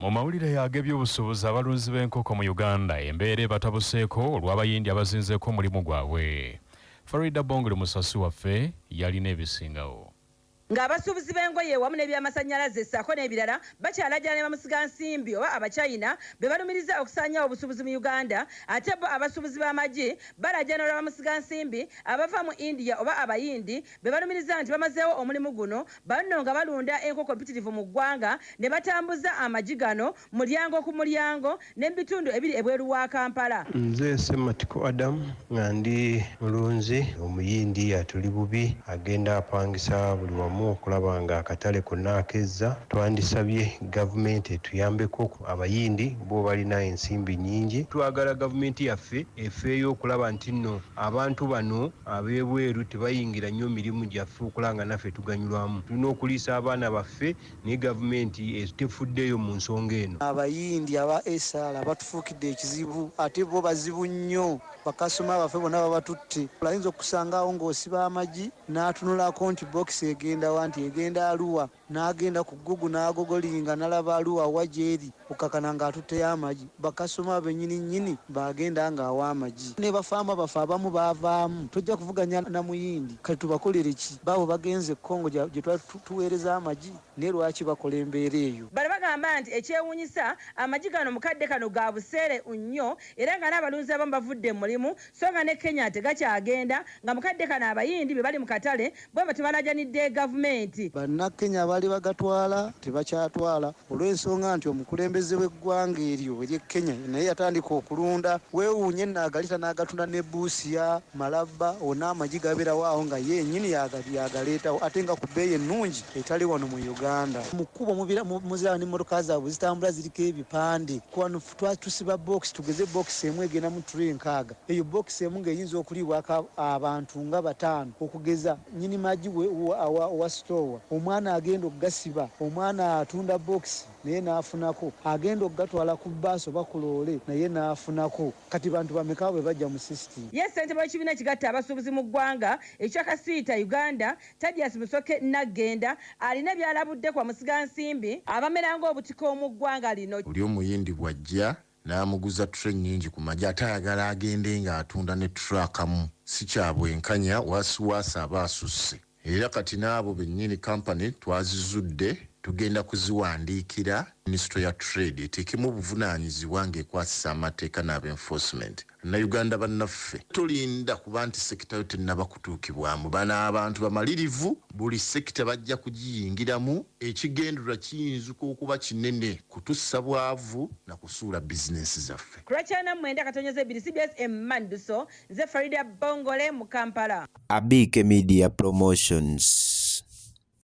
Mu mawulire ag'ebyobusuubuzi, abalunzi b'enkoko mu Uganda embeera ebatabuseeko olw'Abayindi abazinzeeko omulimu gwabwe. Farida Bongole, musasi waffe, yalina ebisingawo. Ng'abasuubuzi b'engoye wamu n'ebyamasannyalaze ssaako n'ebirala bakyalajana ne bamusigansimbi oba Abachina be balumiriza okusaanyaawo obusuubuzi mu Uganda, ate bo abasuubuzi b'amagi balajana olwa bamusigansimbi abava mu India oba Abayindi be balumiriza nti bamazeewo omulimu guno. Banno nga balunda enkoko mpitirivu mu ggwanga ne batambuza amagi gano mulyango ku mulyango ne mu bitundu ebiri ebweru wa Kampala. Nze Sematiko Adam, nga ndi mulunzi. Omuyindi atuli bubi, agenda apangisa buli wamu okulaba nga akatale konna akezza. Twandisabye gavumenti etuyambeko. Abayindi bo balina ensimbi nnyingi. Twagala gavumenti yaffe efeeyo okulaba nti nno abantu bano ab'ebweru tebayingira nnyo mirimu gyaffe, okulaba nga naffe tuganyulwamu. Tulina okuliisa abaana baffe, naye gavumenti tefuddeeyo mu nsonga eno. Abayindi aba Essar batufuukidde ekizibu, ate bo bazibu nnyo. Bakasitoma baffe bonna babatutte. Ayinza okusangawo ng'osiba amagi n'atunulako nti bokisi egenda wa, nti egenda Arua, n'agenda ku Google n'agogolinga n'alaba Arua wa gyeri, okakana ng'atutteyo amagi. Bakasitoma bennyini nnyini bagenda ng'awa amagi, ne bafaama baffe abamu baavaamu. Tojja kuvuganya na muyindi. Kati tubakolere ki? Baabo bagenze e Congo gye twali tuweereza amagi, naye lwaki bakola embeera eyo? Bano bagamba nti ekyewuunyisa, amagi gano mu kadde kano ga buseere nnyo, era nga n'abalunzi abamu bavudde mu mulimu, so nga ne Kenya tegakyagenda, nga mu kadde kano Abayindi be bali mu katale. Bwe batyo balajanidde gavumenti. Bannakenya baali bagatwala tebakyatwala, olw'ensonga nti omukulembeze w'eggwanga eryo ery'e Kenya naye yatandika okulunda. Weewuunye naagalita n'agatunda ne Busia, Malaba wonna amagi gabeerawo awo, nga ye yennyini yagaleetawo, ate nga ku bbeeyi ennungi etali wano mu Uganda. Mu kkubo muziraba n'emmotoka zaabwe zitambula ziriko ebipande. Wano tusiba bokisi, tugeze bokisi emu egenda mu tray 60. Eyo bokisi emu ng'eyinza okuliibwako abantu nga bataano. Okugeza nnyini magi owa sitoowa, omwana agenda okugasiba, omwana atunda bokisi naye n'afunako, agenda okugatwala ku baasi oba ku loole naye n'afunako. Kati bantu bameka bwe bajja mu system? Ye ssentebe w'ekibiina ekigatta abasuubuzi mu ggwanga ekya Kacita Uganda, Tadias Musoke Naggenda, alina by'alabudde kwa musigansimbi abamera ng'obutiko mu ggwanga lino. Oli Omuyindi bw'ajja n'amuguza tray nnyingi ku magi, ate ayagala agende ng'atunda ne trakamu. Si kyabwenkanya, waasiwaasi aba asusse. Era kati n'abo bennyini kampani twazizudde, tugenda kuziwandiikira Ministry ya Trade eteekemu obuvunaanyizibwa ng'ekwasisa amateeka n'aba enforcement. Bannayuganda bannaffe, tolinda kuba nti sector yo tennaba kutuukibwamu. Bano abantu bamalirivu, buli sector bajja kugiyingiramu. Ekigendererwa kiyinzika okuba kinene, kutussa bwavu na kusuula bizinensi zaffe. Ku lwakyana 9.2 CBS Emanduso, nze Farida Bongole mu Kampala. Abike Media Promotions.